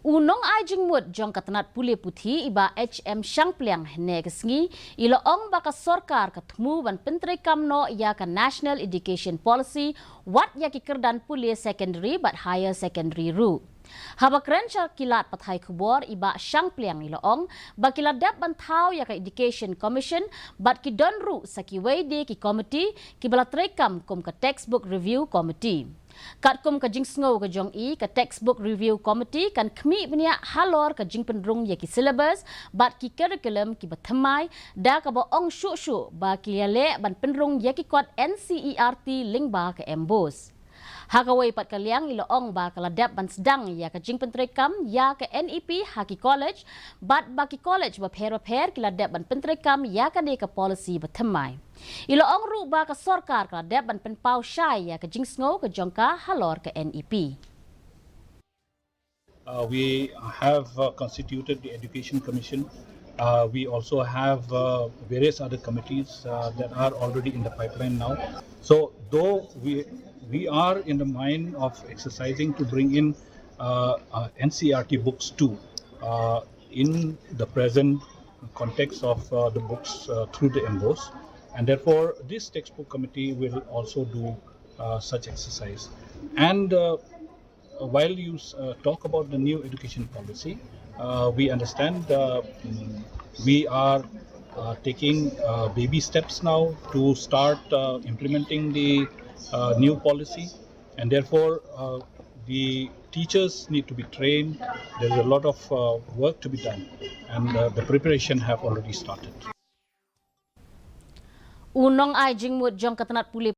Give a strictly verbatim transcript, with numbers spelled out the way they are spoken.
U nongai jingmut jong ka tnat pule puthi i Bah H M Shangpliang hynne ka sngi i la ong ba ka sorkar ka thmu ban pyntreikam noh ïa ka National Education Policy wat ïa ki kyrdan pule secondary bad higher secondary ruh. Haba kren sha ki lad pathai khubor i Bah Shangpliang i la ong ba ki la dep ban thaw ïa ka Education Commission bad ki don ruh sa kiwei de ki komiti kiba la treikam kum ka Textbook Review Committee. Katkum ka jingsngew ka jong i, ka Textbook Review Committee kan khmih bniah halor ka jingpynrung ïa ki syllabus bad ki curriculum kiba thymmai, da kaba ong shuh shuh ba ki ïaleh ban pynrung ïa ki kot N C E R T lyngba ka MBOSE. Ha kawei pat ka liang i la ong ba ka la dep ban sdang ïa ka jingpyntreikam ïa ka N E P ha ki college bad ba ki college bapher bapher ki la dep ban pyntreikam ïa kane ka policy bathymmai. I la ong ruh ba ka sorkar ka la dep ban pynpaw shai ïa ka jingsngew ka jong ka halor ka N E P. Uh, we have uh, constituted the Education Commission. Uh, we also have uh, various other committees uh, that are already in the pipeline now. So, though we we are in the mind of exercising to bring in uh, uh, N C E R T books too uh, in the present context of uh, the books uh, through the MBOSE, and therefore this textbook committee will also do uh, such exercise. And uh, while you uh, talk about the new education policy, uh, we understand uh, mm, we are uh, taking uh, baby steps now to start uh, implementing the uh, new policy, and therefore uh, the teachers need to be trained. There is a lot of uh, work to be done, and uh, the preparation have already started. U nongai jingmut jong ka tnat pule